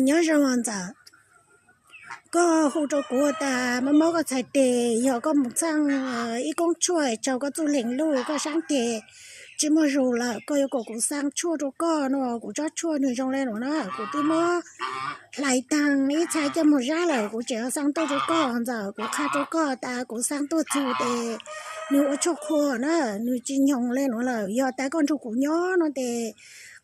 Nyob zoo ntxawm, koj hu rau kuv tas mob mob koj txhais tes, yog koj mus txheej ib koob tshuaj tsau koj txuj lees luj koj saab tes tsis muaj zug lawm, koj yuav kom kuv xaa tshuaj rau koj no. Kuv tsob tshuaj nws zoo le nuav na, kuv twb muab hlais taag ib txhais coj moog zab lawm, kuv tseem yuav xaa tuaj rau koj ntxawm. Kuv qha rau koj tas kuv xaa tuaj txug tes nws ua tshuaj qhua na, nws tsis nyoog le nuav lawm. Yog tas koj nrug kuv nyob no tes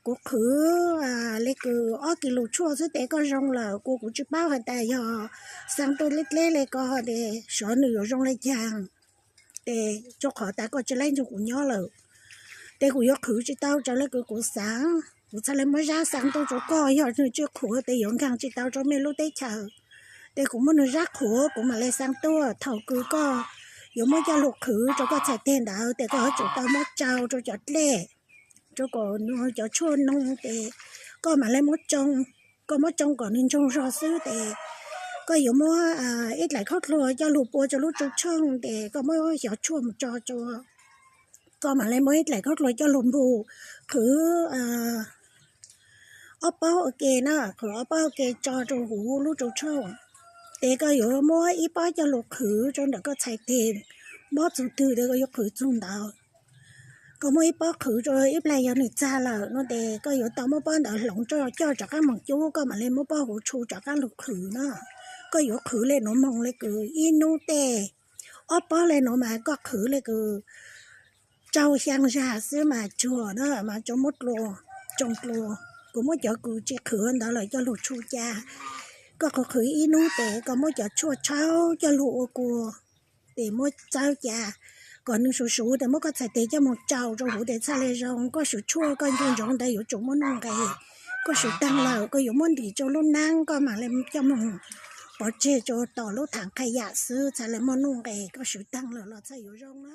kuv qhwv le kws ob kis lus tshuaj xwb tes koj zoo lawm. Kuv, kuv tsis paub has tas yog xaa tuaj dleb dleb le ko tes xyov nws yuav zoo le caag. Tes rua qhov tas koj tsis laib nrug kuv nyob lawm, tes kuv yuav qhwv tsis tau raws le kws kuv xaav. Kuv txhaj le muab zab xaa tuaj rau koj, yog nws tsis qhuav tes yuav nkaag tsis tau rau mej lub teb chaws. Tes kuv muab nws zab qhuav kuv mam le xaa tuaj. Thaus kws koj yuav muab coj lug qhwv rau koj txhais teg ntawd tes koj yuav tsum tau muab tsau rau cov dlej, rau kom cov tshuaj noo tes koj mam le muab tsoo. Koj muab tsoo kom nws ntsoog zog xwb tes koj yuav muab ib dlaim khaub dluag coj lug pua rau lub tsu tshooj tes koj muab xyov tshuaj mus tso rua, koj mam le muab ib dlaim khaub dluag coj lug npug, qhwv ob pob ua ke na, qhwv ob pob ua ke tso rau huv lub tsu tshooj. Tes koj yuav muab ib pob coj lug qhwv rau ntawm koj txhais teg, mob txug twg tes koj yuav qhwv txug ntawd. Koj muab ib pob qhwv rau ib plag yog nws txag lawm no tes koj yuav tau muab pob ntawd hloov coj rov qaab moog cub, koj mam le muab pob huv tshu rov qaab lug qhwv na. Koj yuav qhwv le nuav moog le kws ib nub tej ob pob le nuav mas koj qhwv le kws rau xyaa zag xwb mas tsuag na mas tsuas muab dlua, tsoo dlua. Kuv muab cov kws tsis qhwv ntawd lawm coj lug tshu ca. Koj qhwv qhwv ib nub tes koj muab cov tshuaj tshawb coj lug ua kua tes muab txawb ca kom nws suv suv tes muab koj txhais teg coj moog tsau rau huv tes txhaj le zoo. Koj suv tshuaj koj ncu ntsoov ntawd yuav tsum muab nuj nqes. Koj suv taag lawm koj yuav muab ntim rau lub naab, koj mam le coj moog pov tseg rua tom lub thav qhab yam xwb txhaj le muaj nuj nqes. Koj suv taag lawm los txhaj yuav zoo na.